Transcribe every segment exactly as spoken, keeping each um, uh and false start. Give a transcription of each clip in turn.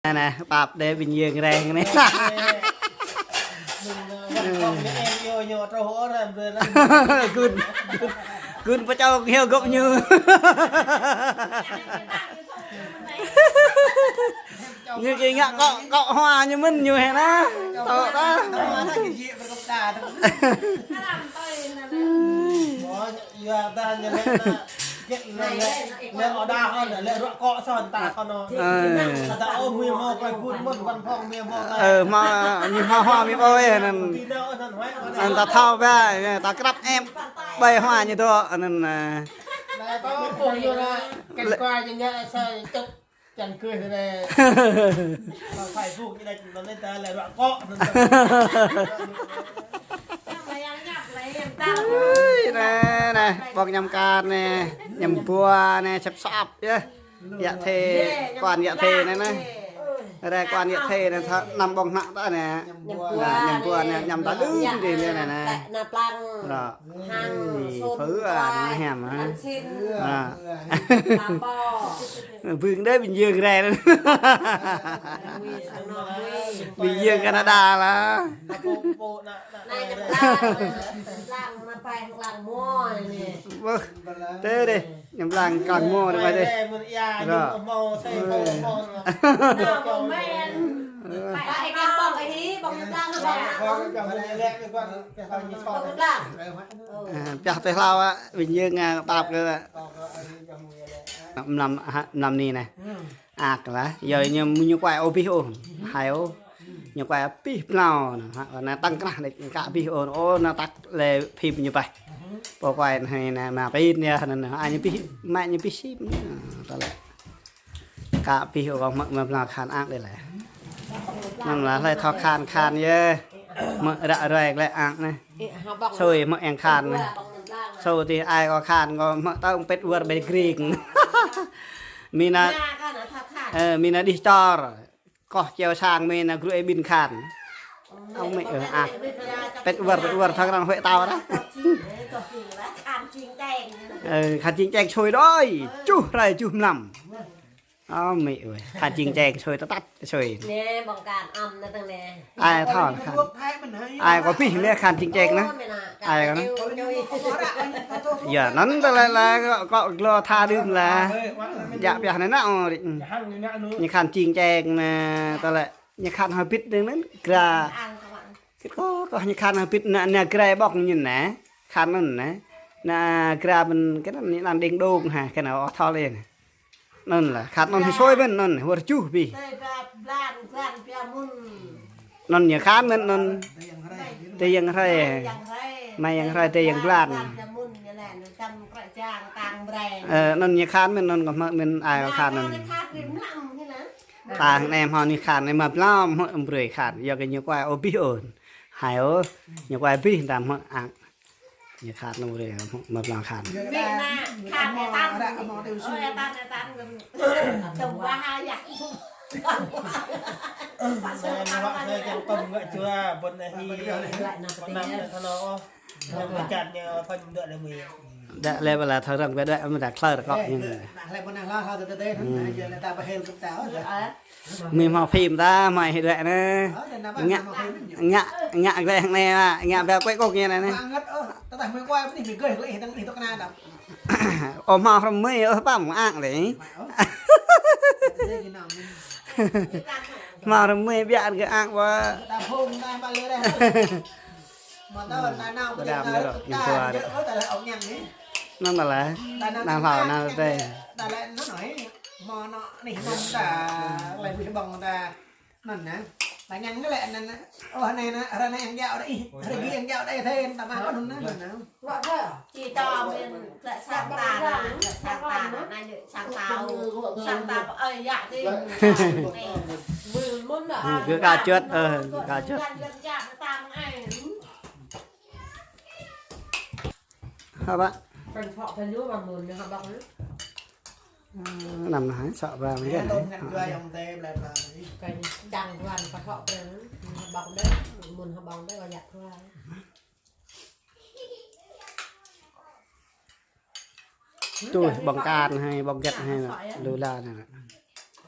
Nè, nè, pap đe Bình Dương reng nè. Gun, gun, gun pơčâu hiu gŏp ñu. Ñu či ngă kŏ, kŏ hoa ñu mơ̆n ñu hĕ na. Tŏ ta. Ơ. Ơ, hmâo, ñu hmâo hoa mi ƀơi anŭn. Anŭn ta thâo ba, ta krăp ĕp ƀơi hoa ñu tŏ, anŭn, ơ. Ơi, nè, nè, ƀơ̆ng añăm kan nè, añăm bua nè, sĕp săp yơh. Yă thê, kuan yă thê nè nè. Rê kuan yă thê nè, năm ƀơ̆ng hnăk ta nè. Añăm bua nè, añăm ta đưm đĭ nè nè. Rŏ. Ih, phư a, nè hiam a. Rŏ. Bưng đe Bình Dương rê nè. Bình Dương Canada lah. Ƀơ̆, tê đe. Añăm lăng kăng mô đe ƀai đe. Rŏ. Ơ, pioh tơlơi hlâo a, Bình Dương a, pap kơ a. Mlam, ha, mlam ni nè. Ak lah, yua ñu, ñu kuai ôh abih ôh. Hai ôh. Ñu kuai abih blâo nè, ha, nè tăng krah đe kă abih ôh, ôh, nè tăk lĕ phim ñu pah. Pô kuai nè, nè, ma pin yơh, nè, nè, a ñu abih, mă ñu abih sim, nè, tơlơi. Kă abih ôh, kơ mă, mă blâo khan ak đe lĕ. Anŭn lah, hlơi thâo khan, khan yơh. Mă ră ruai lĕ ak nè. Sui mă yang khan nè. Sui ti ai kơ khan kơ mă tơ̆ng pet wơr ƀai Greek. Mi nă, ơ, mi nă đih čor. Koh čeo sang mi nă gru e bin khan. Ơ mĕ, ơ, ak. Pet wơr, pet wơr thâo krăn huĕ tao đa. Ơ, khan čing čeng sui đơi. Čuh hrơi čuh mlam. Ơ mĕ ơi, khan čing čeng sui tơtăt sui. Nè, ƀơ̆ng kan ăm nè tơ̆ng nè. Ai thâo khan. Ai kơ abih nè khan čing čeng nè. Ai kơ nè. Yua, anŭn tơlơi lah kơ, kơ glô tha đưm lah. Djă pioh nè nă ôh. Ñu khan čing čeng nè, tơlơi. Ñu khan hơbit nè nè, gra. Kĭt kơ, kơ ñu khan hơbit nè, nè gra ƀơ̆ng ñu nè. Khan anŭn nè. Nè gra ƀing kơ anŭn, ñu anŭn đing đung ha, kơ anŭn ôh thâo lĕ nè. Anŭn lah, khan anŭn sui ƀing anŭn, wơr čuh abih. Anŭn ñu khan ƀing anŭn. Tê yang hrơi. Mai yang hrơi tê yang blan. Ơ, anŭn ñu khan ƀing anŭn kơ mă ƀing ai khan anŭn. Tang nem hŏ ñu khan nem ma blam hŏ brơi khan. Yua kơ ñu kuai ôh abih ôh. Hai ôh, ñu kuai abih tam hŏ ak. Ñu khan nô rê, mă blang khan. Mĕ nă, khan ê tan. Ơ, ê tan, ê tan. Tơm wa ha yă. Nă, nă, wă kơ čang pơm ngă čua, ƀôn ahi. Ƀôn năm nă thâo nô ôh. Nă, pơčat ñu phơm dŏ lĕ mui. Dă lĕ ƀa la thâo răng ƀe dă, mă dă klơ rơkŏ ñu. Nă, lĕ ƀôn nă hla hla tơ tơ tơ, nă, jơ lĕ ta pơhel kơ ta ôh. Mui hmâo phim ta, mui hĭ đuaĭ nê. Ngă, ngă, ngă gleh nê, ngă ba kuek kok nê nê. Ơ, hmâo hrŏm mui, ơ, pă mui ak lĕ. Hmâo hrŏm mui biă kơ ak ba. Ƀu đam đôč, ñu tua đôč. Anŭn tơlơi, năng hlâo năng tê. Anŭn nă. Ƀă ñang lĕ anŭn nă. Ơ, anai nă, hrơi anai yang jao đa ih, hrơi gih yang jao đa ih, thê, ta mă kơ anŭn nă, anŭn nă. Či ta mĭn, lĕ sang ta nă, lĕ sang ta nă, anai lĕ sang ta, sang ta, ơ, yă ti. Mưn mơ̆n nă. Gơ̆ ka čuăt, ơ, gơ̆ ka čuăt. Hă ƀă? Ơ, năm nă, sŏ ba mơ̆n. Tui, ƀơ̆ng kan hai, ƀơ̆ng gĕt hai, lu la nă.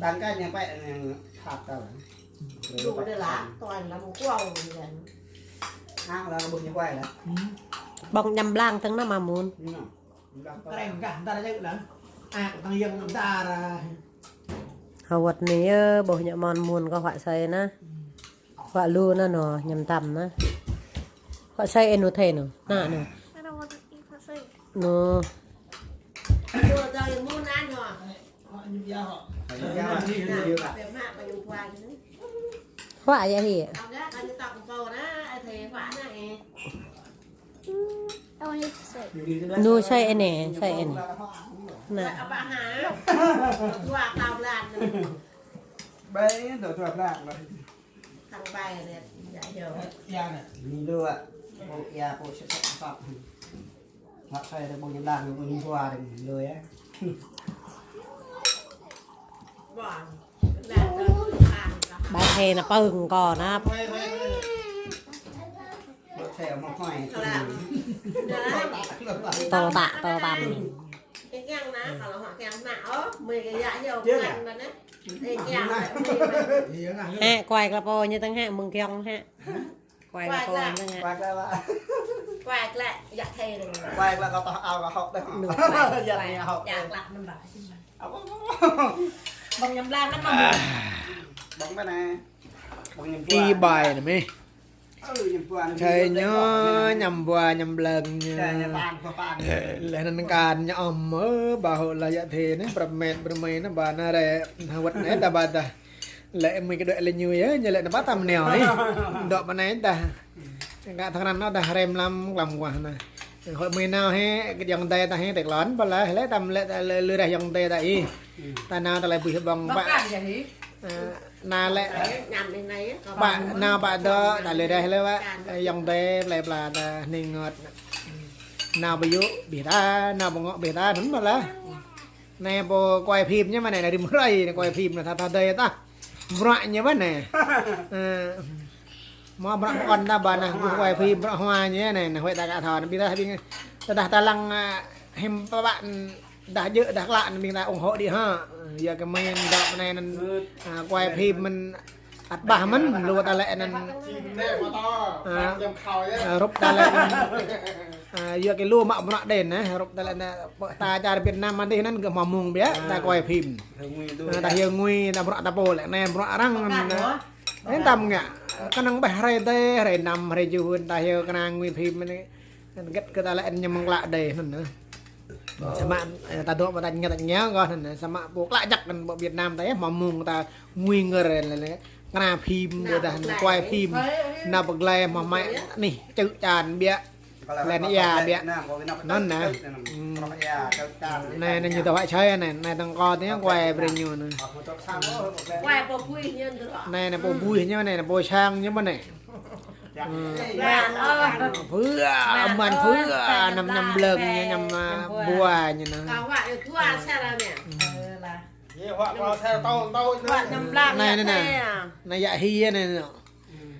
Đang cái nhà quay này hạt tao. Đủ đây là toàn là một quao rồi. Ăn là bưng nhà quay là. Ƀơ̆ng añăm blang tơ̆ng anŭn mơ̆n. Kreng kah, ntar aja lah. Ah, tang yang ntar. Hơwơ̆t anai yơh, ƀuh ñu mơ̆n mơ̆n kơ huă asơi anai. Huă lu anai nô, añăm tăm anai. Huă asơi ih nô thê nô, anai nô. I don't want to eat huă asơi. Nô. Huă yơh hĭ. Nô asơi anai, asơi anai. Anai. Ƀai dŏ dua blan lah. Thằng ƀai anai, djă yơh. Ia anai. Mì lu ah. Pô ia, pô sĕt sĕt sŏt. Huă asơi dơ̆ng ƀơ̆ng añăm blang, ƀơ̆ng añăm bua dơ̆ng lu yơh. Ƀai thê anai pơ̆ng kơ anai. Ƀai thê mơ̆ng huă. Tơl tă, tơl tăm. Hĕ, kuai kơ pô ñu tơ̆ng hĕ, mơ̆ng kiăng hĕ. Kuai kơ pô ñu tơ̆ng hĕ. Kuai kơ pô. Kuai kơ yă thê dơ̆ng. Kuai kơ kâo tŏh ao kâo hŏk dơ̆ng. Nô, kuai, kuai. Yă thê hŏk. Yă klă mơ̆n ƀă. Apa, apa? Ƀơ̆ng añăm blang anŭn mơ̆n. Ƀơ̆ng mơ̆n anai. Ƀơ̆ng añăm bua. Ih ƀai anai mơ̆n. Ơ, añăm bua anai. Asơi ñu añăm bua añăm blang ñu. Asơi ñu pang, pang. Lĕ anŭn kăn ñu ôm, ơ, ƀu hŏk lah yă thê anai, prăp met prăp mơi anai, ƀă anai rĕ, hơwơ̆t anai ta ƀă ta. Lĕ mơi kơ đuaĭ lĕ ñu yơh, ñu lĕ anŭn ƀă ta mơneo ih. Dŏ ƀă anai ta. Kă thâo krăn anŭn ta rem lăm, lăm wah anai. Hŏk mơi nao hĕ, kơ ayŏng adơi ta hĕ, tĕk lŏn, ƀă lah, lĕ ta lĕ, lĕ, lĕ rah ayŏng adơi ta ih. Ta nao ta lĕ ƀuh ƀơ̆ng pă. Ơ, nao lĕ pă, nao pă dŏ, ta lĕ đeh lĕ pă. Ơ, yŏng đeh, plei pla ta hning ngŏt. Nao ƀu yŭ, ƀing ta, nao ƀu ngŏ ƀing ta, anŭn mơ̆ lah. Anai pô quay phim ñu mơ̆ anai, anai rĭm hrơi anai quay phim anai, tha tha đơi tah. Bruă ñu mơ̆ anai. Ơ. Mơ̆ bruă pơkŏn ta ƀă anai, ƀuh quay phim bruă hua ñu anai, anai huĭ ta ka thâo, anai ƀing ta, ƀing ta, tơdah ta lăng, ơ, hiư̆m pă ƀă, dah djơ̆, dah klă, anai ƀing ta ủng hộ đĭ hă. Yua kơ mơ̆n dŏ anai anŭn, ơ, quay phim mơ̆n ăt ƀah mơ̆n, lu ta lĕ anŭn, ơ, ơ, hrup ta lĕ anŭn, ơ, yua kơ lu mă bruă đen, ơ, hrup ta lĕ anŭn, pơ ta čar Việt Nam mơ̆n dih anŭn gơ̆ hmâo mông biă, ta quay phim. Ơ, ta hyu ngui, ta bruă ta pô lĕ, anai bruă arăng anŭn, ơ. Anŭn tam ngă, kơnơ̆ng ƀĕ hrơi đơi, hrơi năm, hrơi tơjuh, ta hyu kơnang ngui phim anai. Anŭn gĕt kơ ta lĕ anŭn ñu mơ̆ng klă đơi anŭn, ơ. Samơ̆, ơ, ta dŏ pơ ta ñu ta ñu kơ anŭn, samơ̆ pô klă jăk anŭn pơ Việt Nam ta, ơ, hmâo mông ta ngui ngơr lĕ, lĕ, kơnang phim, ƀôdah quay phim, nao pơ glai hmâo mă anih, čư̆ čan biă, lĕn ia biă. Anŭn anai. Anai, anai ñu ta huă čai anai, anai tơ̆ng kơ ta quay brơi ñu anai. Anai, anai pô ƀuih ñu anai, anai pô sang ñu mơ̆ anai. Ơ. Mơ̆n, ơ. Pơ, mơ̆n pơ, ơ, anăm ñăm blơ̆ng ñu, ñăm, ơ, bua ñu anai. Anai, anai, anai. Anai yă hi anai, anai.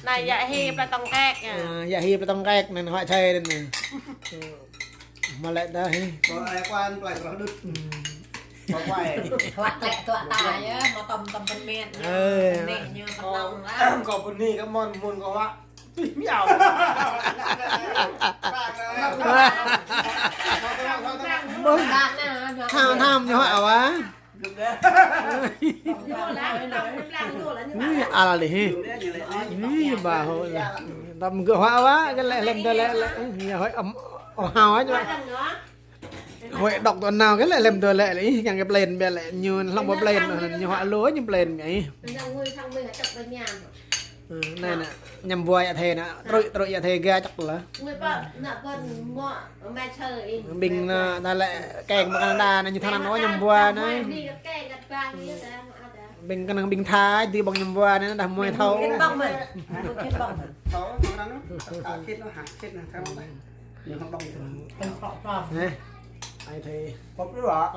Anai yă hi plei tŏng kek anai. Ơ, yă hi plei tŏng kek anai, huă čai anai. Ơ. Mă lĕ ta hi. Kơ ai quan plei Brah Đut. Kơ ai. Huă tlĕ tuă ta yơh, mă tŏm tŏm pơmĭn. Ơ. Pơnĭn ñu pơnŏng lah. Kơ pơnĭn kơ mơ̆n, mơ̆n kơ huă. Ih, miao. Tham, tham ñu huă wa. Ui, al dih. Ui, ƀă hŏ lah. Tăm gơ̆ huă wa, kơ lĕ lăm tơ lĕ lĕ. Ih, huă ăm, ơ, hao aja. Huă dŏ tơ nao kơ lĕ lăm tơ lĕ lĕ. Ih, kiăng kơ plên biă lĕ. Ñu hlŏng pơ plên, ñu huă lu ñu plên biă ih. Ơ, anai anai, ñăm bua yă thê anai, trŭi, trŭi yă thê ga čăk lah. Ƀing anai, ta lĕ keng mơ̆ng Canada anai, ñu thâo anăn ôh ñăm bua anai. Ƀing kơnơ̆ng ƀing Thái, dih ƀơ̆ng ñăm bua anai, dah mui thâo. Anai, ai thê. Kŏp lu ah.